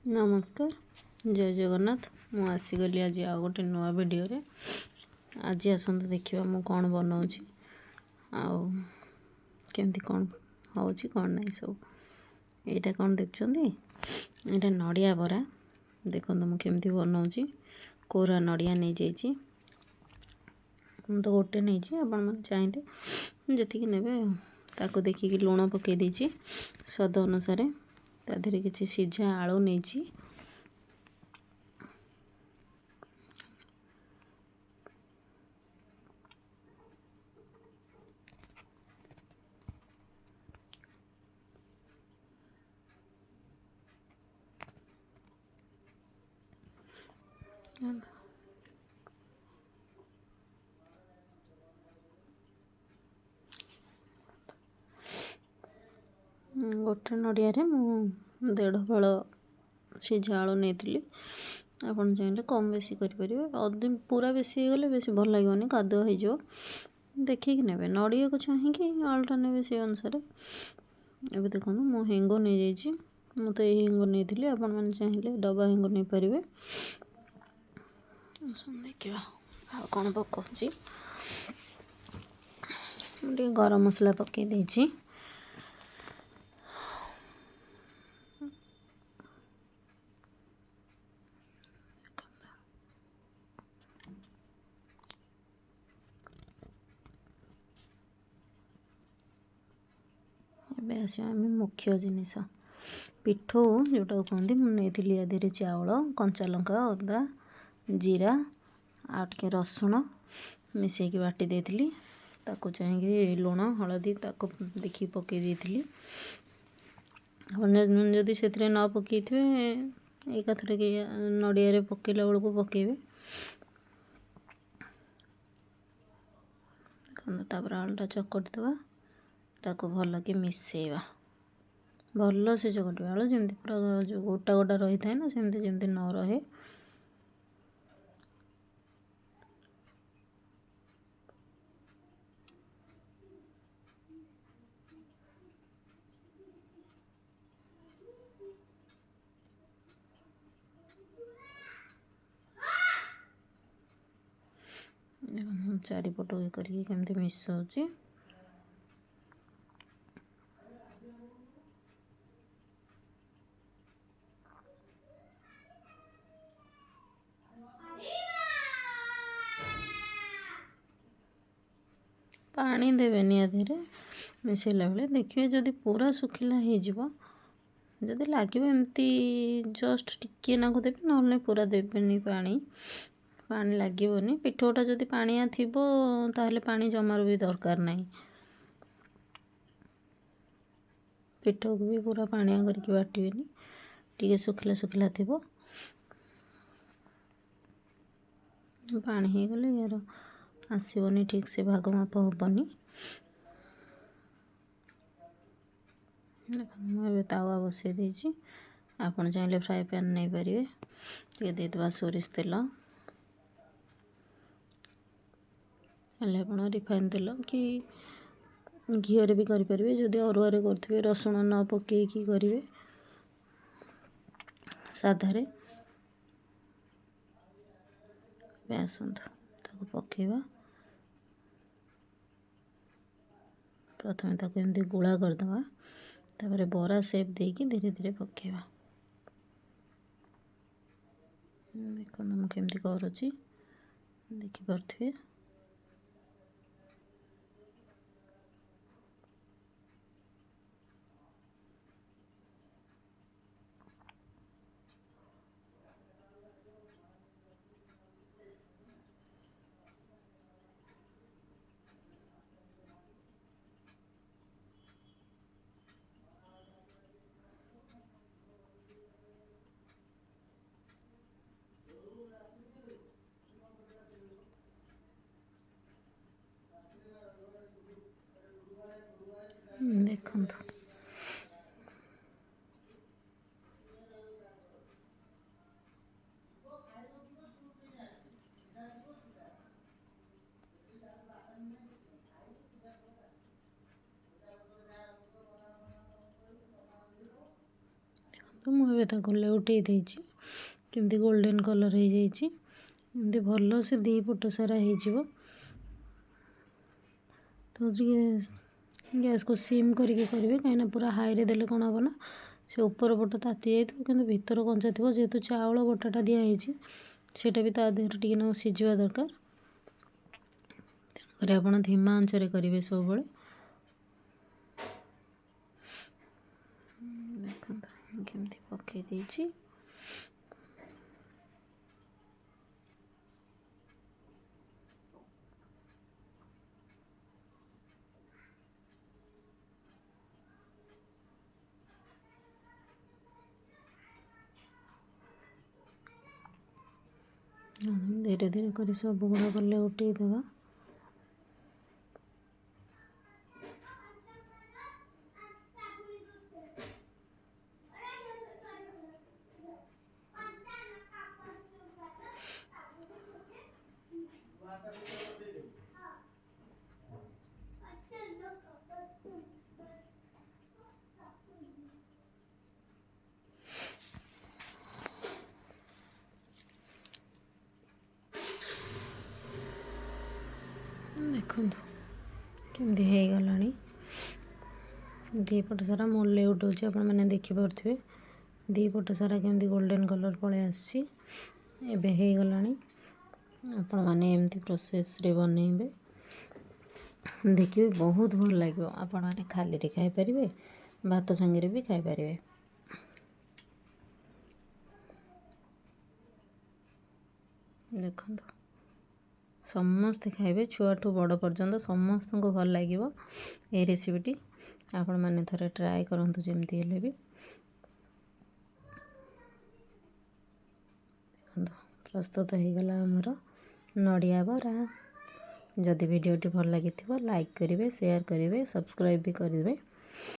ନମସ୍କାର, ଜୟ ଜଗନ୍ନାଥ। ମୁଁ ଆସିଗଲି ଆଜି ଆଉ ଗୋଟେ ନୂଆ ଭିଡ଼ିଓରେ। ଆଜି ଆସନ୍ତୁ ଦେଖିବା ମୁଁ କ'ଣ ବନାଉଛି ଆଉ କେମିତି କ'ଣ ହେଉଛି କ'ଣ ନାହିଁ ସବୁ। ଏଇଟା କ'ଣ ଦେଖୁଛନ୍ତି? ଏଇଟା ନଡ଼ିଆ ବରା। ଦେଖନ୍ତୁ ମୁଁ କେମିତି ବନାଉଛି। କୋରା ନଡ଼ିଆ ନେଇଯାଇଛି, ମୁଁ ତ ଗୋଟେ ନେଇଛି, ଆପଣମାନେ ଚାହିଁଲେ ଯେତିକି ନେବେ। ତାକୁ ଦେଖିକି ଲୁଣ ପକାଇ ଦେଇଛି ସ୍ୱାଦ ଅନୁସାରେ। ତା ଦେହରେ କିଛି ସିଝା ଆଳୁ ନେଇଛି। ଗୋଟେ ନଡ଼ିଆରେ ମୁଁ 1.5 ଫାଳ ସିଝା ଆଳୁ ନେଇଥିଲି। ଆପଣ ଚାହିଁଲେ କମ୍ ବେଶୀ କରିପାରିବେ। ପୁରା ବେଶୀ ହେଇଗଲେ ବେଶୀ ଭଲ ଲାଗିବନି, କାଦୁଅ ହେଇଯିବ। ଦେଖିକି ନେବେ, ନଡ଼ିଆକୁ ଚାହିଁକି ଆଳୁଟା ନେବେ ସେଇ ଅନୁସାରେ। ଏବେ ଦେଖନ୍ତୁ ମୁଁ ହେଙ୍ଗୁ ନେଇଯାଇଛି। ମୁଁ ତ ଏଇ ହେଙ୍ଗୁ ନେଇଥିଲି, ଆପଣମାନେ ଚାହିଁଲେ ଡବା ହେଙ୍ଗୁ ନେଇପାରିବେ। ଦେଖିବା ଆଉ କ'ଣ ପକାଉଛି। ମୁଁ ଟିକେ ଗରମ ମସଲା ପକାଇ ଦେଇଛି। ଏବେ ଆସିବା ଆମେ ମୁଖ୍ୟ ଜିନିଷ, ପିଠଉ ଯେଉଁଟାକୁ କୁହନ୍ତି। ମୁଁ ନେଇଥିଲି ୟା ଦେହରେ ଚାଉଳ, କଞ୍ଚା ଲଙ୍କା, ଅଦା, ଜିରା ଆଉ ଟିକେ ରସୁଣ ମିଶାଇକି ବାଟି ଦେଇଥିଲି। ତାକୁ ଚାହିଁକି ଲୁଣ ହଳଦୀ ତାକୁ ଦେଖିକି ପକାଇ ଦେଇଥିଲି। ଆପଣ ଯଦି ସେଥିରେ ନ ପକାଇଥିବେ ଏକାଥରକେ ନଡ଼ିଆରେ ପକାଇଲା ବେଳକୁ ପକାଇବେ। ଦେଖନ୍ତୁ ତାପରେ ଆଳୁଟା ଚକଟି ଦେବା, ତାକୁ ଭଲକି ମିଶାଇବା, ଭଲସେ ଚକଟିବା। ଆଳୁ ଯେମିତି ପୁରା ଯେଉଁ ଗୋଟା ଗୋଟା ରହିଥାଏ ନା, ସେମିତି ଯେମିତି ନ ରହେ। ଚାରିପଟ ଇଏ କରିକି କେମିତି ମିଶାଉଛି। ପାଣି ଦେବେନି ୟା ଦେହରେ ମିଶାଇଲା ବେଳେ। ଦେଖିବେ ଯଦି ପୁରା ଶୁଖିଲା ହେଇଯିବ, ଯଦି ଲାଗିବ ଏମିତି ଜଷ୍ଟ ଟିକିଏ ନାକୁ ଦେବେ, ନହେଲେ ପୁରା ଦେବେନି ପାଣି। ପାଣି ଲାଗିବନି। ପିଠଉଟା ଯଦି ପାଣିଆ ଥିବ ତାହେଲେ ପାଣି ଜମାରୁ ବି ଦରକାର ନାହିଁ। ପିଠଉକୁ ବି ପୁରା ପାଣିଆ କରିକି ବାଟିବେନି, ଟିକେ ଶୁଖିଲା ଶୁଖିଲା ଥିବ। ପାଣି ହେଇଗଲେ ୟାର ଆସିବନି ଠିକ୍ ସେ, ଭାଗ ମାପ ହେବନି। ଦେଖନ୍ତୁ ମୁଁ ଏବେ ତାୱା ବସାଇ ଦେଇଛି। ଆପଣ ଚାହିଁଲେ ଫ୍ରାଏ ପ୍ୟାନ୍ ନେଇପାରିବେ। ଟିକେ ଦେଇଦେବା ସୋରିଷ ତେଲ, ହେଲେ ଆପଣ ରିଫାଇନ୍ ତେଲ କି ଘିଅରେ ବି କରିପାରିବେ। ଯଦି ଅରୁଆରେ କରୁଥିବେ ରସୁଣ ନ ପକାଇକି କରିବେ ସାଧାରେ। ଏବେ ଆସନ୍ତୁ ତାକୁ ପକାଇବା। ପ୍ରଥମେ ତାକୁ ଏମିତି ଗୁଳା କରିଦେବା, ତାପରେ ବରା ସେପ୍ ଦେଇକି ଧୀରେ ଧୀରେ ପକାଇବା। ଦେଖନ୍ତୁ ମୁଁ କେମିତି କରୁଛି, ଦେଖିପାରୁଥିବେ। ଦେଖନ୍ତୁ ଦେଖନ୍ତୁ, ମୁଁ ଏବେ ତାକୁ ଲେଉଟେଇ ଦେଇଛି, କେମିତି ଗୋଲ୍ଡେନ୍ କଲର୍ ହେଇଯାଇଛି। ଏମିତି ଭଲସେ ଦୁଇ ପଟ ସାରା ହେଇଯିବ। ତ ଟିକେ ଗ୍ୟାସ୍କୁ ସିମ୍ କରିକି କରିବେ, କାହିଁକିନା ପୁରା ହାଇରେ ଦେଲେ କ'ଣ ହେବ ନା, ସେ ଉପର ପଟ ତାତି ଯାଇଥିବ କିନ୍ତୁ ଭିତର କଞ୍ଚା ଥିବ। ଯେହେତୁ ଚାଉଳ ବଟାଟା ଦିଆହେଇଛି, ସେଇଟା ବି ତା ଦେହରେ ଟିକେ ନାକୁ ସିଝିବା ଦରକାର। ତେଣୁକରି ଆପଣ ଧିମା ଆଞ୍ଚରେ କରିବେ ସବୁବେଳେ। ଦେଖନ୍ତୁ, କେମିତି ପକାଇ ଦେଇଛି। ଧୀରେ ଧୀରେ କରି ସବୁ ଗୁଡ଼ାକ ଲେଉଟେଇ ଦେବା। ଦେଖନ୍ତୁ କେମିତି ହେଇଗଲାଣି ଦୁଇ ପଟ ସାରା। ମୁଁ ଲେଉଟଉଛି, ଆପଣମାନେ ଦେଖିପାରୁଥିବେ ଦୁଇ ପଟ ସାରା କେମିତି ଗୋଲ୍ଡେନ୍ କଲର୍ ପଳେଇ ଆସିଛି। ଏବେ ହେଇଗଲାଣି। ଆପଣମାନେ ଏମିତି ପ୍ରୋସେସ୍ରେ ବନେଇବେ, ଦେଖିବେ ବହୁତ ଭଲ ଲାଗିବ। ଆପଣମାନେ ଖାଲିରେ ଖାଇପାରିବେ, ଭାତ ସାଙ୍ଗରେ ବି ଖାଇପାରିବେ। ଦେଖନ୍ତୁ, ସମସ୍ତେ ଖାଇବେ, ଛୁଆଠୁ ବଡ଼ ପର୍ଯ୍ୟନ୍ତ ସମସ୍ତଙ୍କୁ ଭଲ ଲାଗିବ ଏଇ ରେସିପିଟି। ଆପଣମାନେ ଥରେ ଟ୍ରାଏ କରନ୍ତୁ ଯେମିତି ହେଲେ ବି। ଦେଖନ୍ତୁ, ପ୍ରସ୍ତୁତ ହେଇଗଲା ଆମର ନଡ଼ିଆ ବରା। ଯଦି ଭିଡ଼ିଓଟି ଭଲ ଲାଗିଥିବ, ଲାଇକ୍ କରିବେ, ସେୟାର କରିବେ, ସବସ୍କ୍ରାଇବ୍ ବି କରିବେ।